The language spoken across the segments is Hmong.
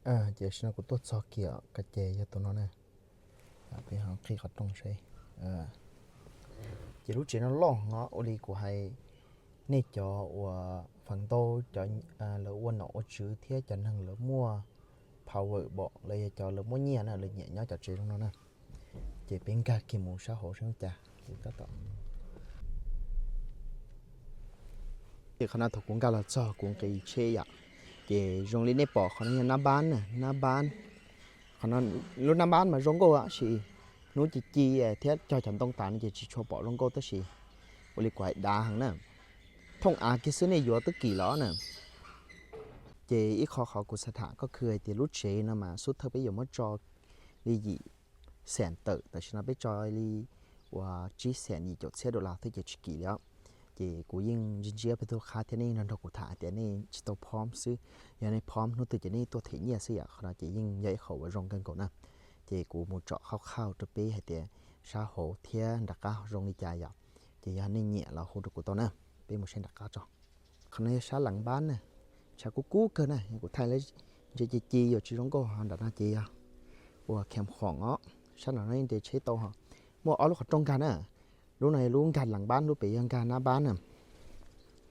Ces tam sim no kuv tuaj txog kiag, ka ces yog tus no na. Peb ho qhib qhov rooj seb. Ces lub tsev no loj heev os, ua li kuv hais, nej cov uas feem ntau cov lawv ua nom ua tswv thiab cov neeg lawv muaj power npaum los yog cov lawv muaj nyiaj na, lawv nyiam nyob cov tsev zoo no na. Ces peb nkag kiag mus sab hauv seb ua cas. Ces qhov no thaum kuv nkag los txog kuv nqis tsheb yom, ces zoo li nej pom qhov no yog nab npab na, nab npab. Qhov no, lub nab npab mas zoo nkauj tab sis hnub ci ci thiab cog cov ntoo tas no ces tsis tshua pom zoo nkauj tab sis ua li kuv hais dav heev na. Thooj av kiag xwb nej yuav twb kim los na. Ces ib qho qhov kuv xav tham koj khw hais tias lub tsev no mas xub thawj peb yuav muab tso li yim xees tawm, tam sim no peb tso li uas tsib xees yim caum txhiab dollar xwb ces tsis kim li os. Ces kuv yeej ntsia ntsia peb tug qhab thiab nej nrog nrog kuv tham hais tias nej tsis tau phom xwb, yog nej phom hnub twg ces nej tuaj them nyiaj xwb yom. Qhov no ces yeej yog ib qho uas zoo kawg nkaus na. Ces kuv mus tsom qhab qhaj rau peb hais tias sab hauv thiab nram qab zoo li cas yom. Ces yog nej nyiam los hu rau kuv tau na. Peb mus saib nram qab tso. Qhov no yog sab lees npab na, tshav kub kub kawg na, kuv thaij lawv ntsia ci ci yuav tsis zoo nkauj. Ho nram no ces yog ua khees khoom os, sab nram no yeej nres tsheb tau ho. Muaj ob lub qhov rooj nkag na, lub no yog lub nkag lees npab, lub pem yog nkag nab npab na.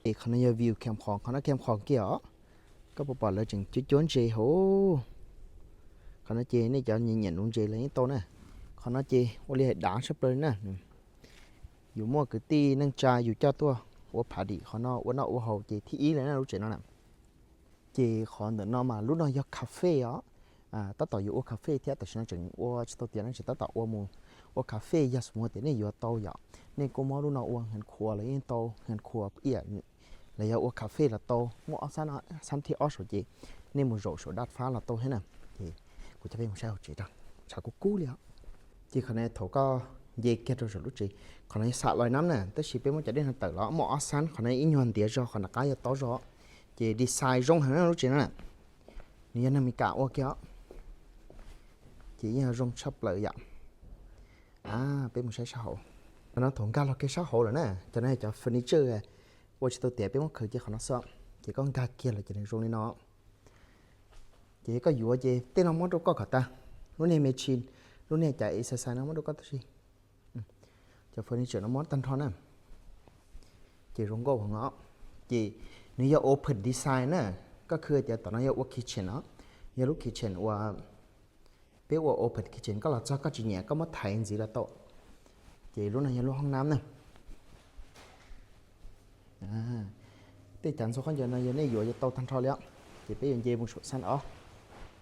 Es qhov no yog view khees khoom, qhov no khees khoom kiag os. Koj puas pom lawv tseem cuab cuab ntses hauv? Qhov no ces nej cov nyiam nuv ntses los yeej tau na. Qhov no ces ua li hais dav tshaj plaws na. Yus muaj kwv tij neej tsa yus coj tuaj ua party qhov no ua noj ua haus ces thib ib li na lub tsev no na. Ces qhov ntawm no mas lub no yog cafe os. Tab tom yuav ua cafe thiab tam sim no tseem ua tsis tau tiav no ces tab tom ua mus ua cafe. Yog xub mus tias nej yuav tau yom, nej kuj muab lub no ua hee khuas los yeej tau, hee khuas iam los yog ua cafe los tau, muaj ob xab, xab thib ob saum ces nej mus zaum saum daj fab los tau thiab na. Ces kuv coj peb mus saib hauv tsev rau, tshav kub kub li os. Ces qhov no thaum koj nce kiag rau saum lub tsev, qhov no yog xam lais nab na, tab sis peb muab cov dej no tawm los muaj ob xab, qhov no ib nyuag ntiav zog, qhov nram qab yog tob zog. Ces design zoo heev na lub tsev no na. Nws yog neeg Meskas ua kiag os. Ces yeej yog zoo tshaj plaws yom. Peb mus saib sab hauv. Qhov no thaum nkag los kiag sab hauv lawm na, cov no yog cov furniture ua tsis tau tiav peb muab khaws cia qhov no xwb. Ces koj nkag kiag los ces nws zoo li no. Ces koj yuav ces tej no muab rau koj kom tag. Lub niag machine, lub niag cov exercise no muab rau koj tag si. Cov furniture no muab tag nrho na. Ces zoo nkauj heev os. Ces nws yog open design na. Koj khw tias tom no yog ua kitchen os. Yog lub kitchen uas peb ua open kitchen, koj los txog koj tsis nyiam koj muab thaiv ntxiv los tau. Ces lub no yog lub hoob nab na. Tej cav ntxhua khaub ncaws no yog nej yuav yuav tau tag nrho li os. Ces peb yuav nce mus saum xab os.